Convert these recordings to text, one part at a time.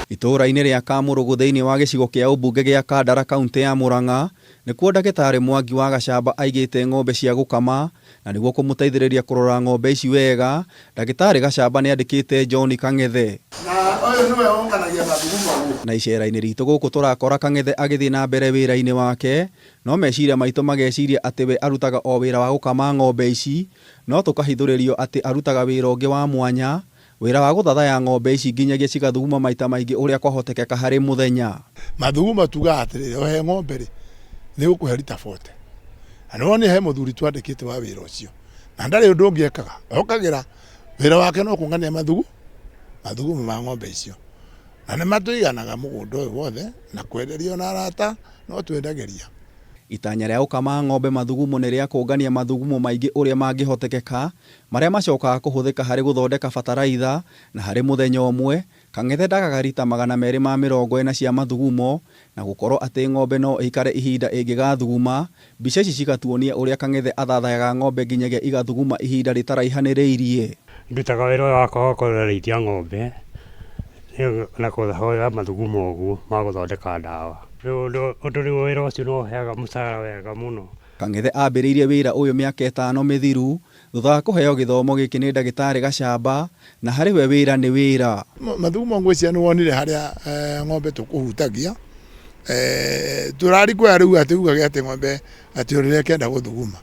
Itũũra-inĩ rĩa Kamũrũgũ thĩinĩ wa gĩcigo kĩa ũmbunge gĩa Kandara kauntĩ ya Murang'a nĩkuo ndagĩtarĩ Mwangi wa Gacamba aigĩte ng'ombe cia gũkama na nĩguo kũmũteithĩrĩria kũrora ng'ombe ici wega ndagĩtarĩ Gacamba nĩandĩkĩte John Kang'ethe. Na ũyũ nĩwe ũnganagia mathugumo gũkũ. Na icera-inĩ ritũ gũkũ tũrakora Kang'ethe agĩthiĩ na mbere wĩra-inĩ wake no meciria maitũ mageciria atĩ we arutaga o wĩra wa gũkama ng'ombe ici no tũkahithũrĩrio atĩ arutaga wĩra ũngĩ wa mwanya wĩra wa gũthathaya ng'ombe ici nginyagia cigathuguma maita maingĩ ũrĩa kwahotekeka harĩ mũthenya. Mathugumo tugaga atĩrĩrĩ, ohe ng'ombe rĩ, nĩ gũkũhe rita 40. Na nĩ wonire he mũthuri twandĩkĩte wa wĩra ũcio. Na ndarĩ ũndũ ũngĩ ekaga. Okagĩra wĩra wake no kũngania mathugumo ma ng'ombe icio. Na nĩ matũiganaga mũgũnda ũyũ wothe na kwenderia ona arata no twendagĩria. Itanya rĩa gũkama ng'ombe mathugumo nĩ rĩa kũngania mathugumo maingĩ ũrĩa mangĩhotekeka marĩa macokaga kũhũthĩka harĩ gũthondeka bataraitha na harĩ mũthenya ũmwe Kang'ethe ndagaga rita 240 cia mathugumo na gũkorwo atĩ ng'ombe no ĩikare ihinda ĩngĩgathuguma. Mbica ici cigatuonia ũrĩa Kang'ethe athathayaga ng'ombe nginyagia igathuguma ihinda rĩtaraihanĩrĩirie. Ndutaga wĩra ũyũ wakwa wa kũrĩithia ng'ombe na kũhoya mathugumo ũguo ma gũthondeka ndawa. Ũndũ rĩu wĩra ũcio nĩ ũheaga mũcara wega mũno. Kang'ethe ambĩrĩirie wĩra ũyũ mĩaka 5 mĩthiru thutha wa kũheo gĩthomo gĩkĩ nĩ ndagĩtarĩ Gacamba na harĩ we wĩra nĩ wĩra. Mathugumo ngwĩciria nĩ wonire harĩa ng'ombe tũkũhutagia. Tũrarikuoya rĩu atĩ ugage atĩ ng'ombe atĩ ũrĩrĩa ĩkĩenda gũthuguma.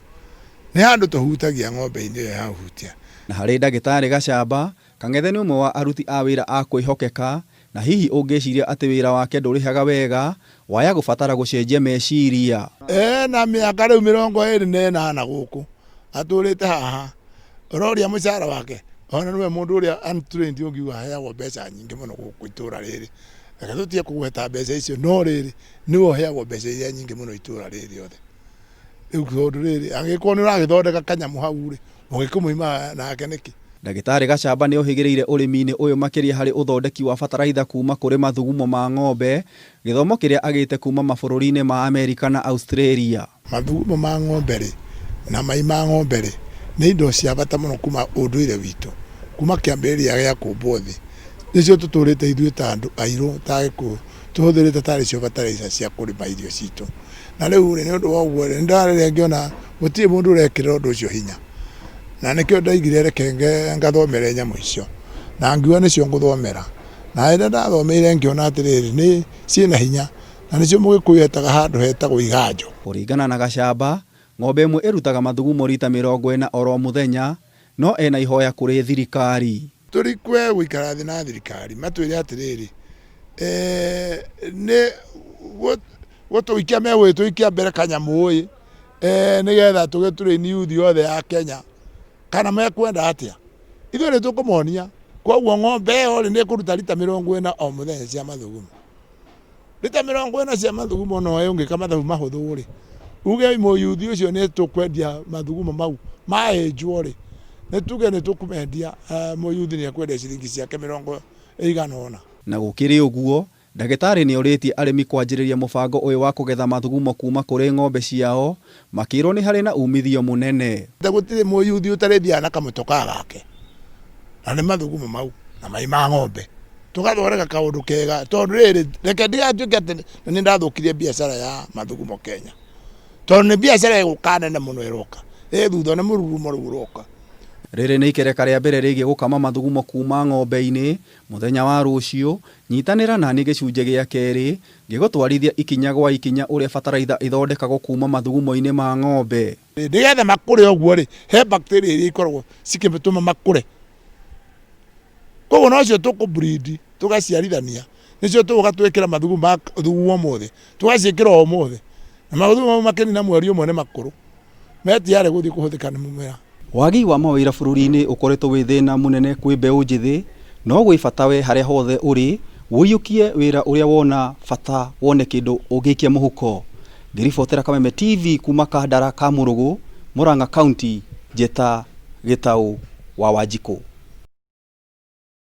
Nĩ handũ tũhutagia ng'ombe-inĩ ĩyo ya hutia. Na harĩ ndagĩtarĩ Gacamba, Kang'ethe nĩ ũmwe wa aruti a wĩra a kwĩhokeka na hihi ũngĩciria atĩ wĩra wake ndũrĩhaga wega waya gũbatara gũcenjia meciria. Ena mĩaka rĩu 28 gũkũ atũrĩte haha ũroria mũcara wake ona nĩwe mũndũ ũrĩa untrained ũngiuga aheagwo mbeca nyingĩ mũno gũkũ itũra rĩrĩ. Reke tũtige kũgweta mbeca icio no rĩrĩ nĩwe ũheagwo mbeca iria nyingĩ mũno itũra rĩrĩ rĩothe. Rĩu tondũ rĩrĩ angĩkorwo nĩ ũragĩthondeka kanyamũ hau rĩ ũgĩkĩmũima nake nĩkĩ? Ndagĩtarĩ Gacamba nĩ ohĩgĩrĩire ũrĩmi-inĩ ũyũ makĩria harĩ ũthondeki wa bataraitha kuma kũrĩ mathugumo ma ng'ombe, gĩthomo kĩrĩa agĩte kuma mabũrũri-inĩ ma Amerika na Australia. Mathugumo ma ng'ombe rĩ na mai ma ng'ombe rĩ nĩ indo cia bata mũno kuma ũndũire witũ, kuma kĩambĩrĩria gĩa kũmbwo thĩ. Nĩcio tũtũrĩte ithuĩ ta andũ airũ ta Agĩkũyũ tũhũthĩrĩte tarĩ cio bataraitha cia kũrĩma irio citũ. Na rĩu rĩ nĩ ũndũ wa ũguo rĩ, nĩ ndarĩrĩa ngĩona gũtirĩ mũndũ ũrekĩrĩra ũndũ ũcio hinya. Na nĩkĩo ndaigire reke ngathomere nyamũ icio. Na ngiuga nĩcio ngũthomera. Na rĩrĩa ndathomeire ngĩona atĩrĩrĩ, nĩ ciĩna hinya. Na nĩcio mũgĩkũyũ etaga handũ hetagwo iganjo. Kũringana na Gacamba, ng'ombe ĩmwe ĩrutaga mathugumo rita 40 oro mũthenya, no ena ihoya kũrĩ thirikari. Tũrikwe gũikara thĩ na thirikari matwĩre atĩrĩrĩ, nĩ gũtũikia megũgĩtũikia mbere kanyamũ ĩ, nĩgetha tũgĩtũrĩni youth yothe ya Kenya, kana mekwenda atĩa? Ithuĩ nĩ tũkũmonia. Koguo ng'ombe ĩyo rĩ, nĩ ĩkũruta rita 40 o mũthenya cia mathugumo. Rita 40 cia mathugumo no ũngĩka mathabu mahũthũ rĩ, uge mũyuthi ũcio nĩ tũkwendia mathugumo mau maenjwo rĩ, nĩ tuge nĩ tũkũmendia mũyuthi nĩ ekwendia ciringi ciake 80. Na gũkĩrĩ ũguo, ndagĩtarĩ nĩ orĩtie arĩmi kwanjĩrĩria mũbango ũyũ wa kũgetha mathugumo kuma kũrĩ ng'ombe ciao, makĩrwo nĩ harĩ na umithio mũnene. Gũtirĩ mũyuthi ũtarĩthiaga na kamũtokaa gake, na nĩ mathugumo mau na mai ma ng'ombe. Tũgathondeka kaũndũ kega tondũ rĩrĩ reke ndigatuĩke atĩ nĩ ndathũkirie biacara ya mathugumo Kenya, tondũ nĩ biacara ĩgũka nene mũno ĩroka ĩ thutha nĩ mũrurumo rĩu ũroka. Rĩrĩ nĩ ikereka rĩa mbere rĩgiĩ gũkama mathugumo kuma ng'ombe-inĩ. Mũthenya wa rũciũ, nyitanĩra nani gĩcunjĩ gĩa kerĩ, ngĩgũtwarithia ikinya gwa ikinya ũrĩa bataraitha ĩthondekagwo kuma mathugumo-inĩ ma ng'ombe. Nĩgetha makũre ũguo rĩ, he bacteria iria ikoragwo cikĩtũma makũre. Koguo nocio tũkũ breed tũgaciarithania, nĩcio tũgũka twĩkĩra mathugumo ma thumu ũmũthĩ, tũgaciĩkĩra o ũmũthĩ. Na mathugumo mau makĩnina mweri ũmwe nĩ makũrũ, me tayari gũthiĩ kũhũthĩka nĩ mũmera. Wagi wa mawĩra bũrũri-inĩ ũkoretwo wĩ thĩna mũnene kwĩ mbeũ njĩthĩ, no gwĩ bata we harĩa hothe ũrĩ ũiyũkie wĩra ũrĩa wona bata wone kĩndũ ũngĩikia mũhuko. Ngĩribotera Kameme TV kuma Kandara ka Mũrũgũ, Murang'a County, Njeta Gĩtaũ wa Wanjikũ.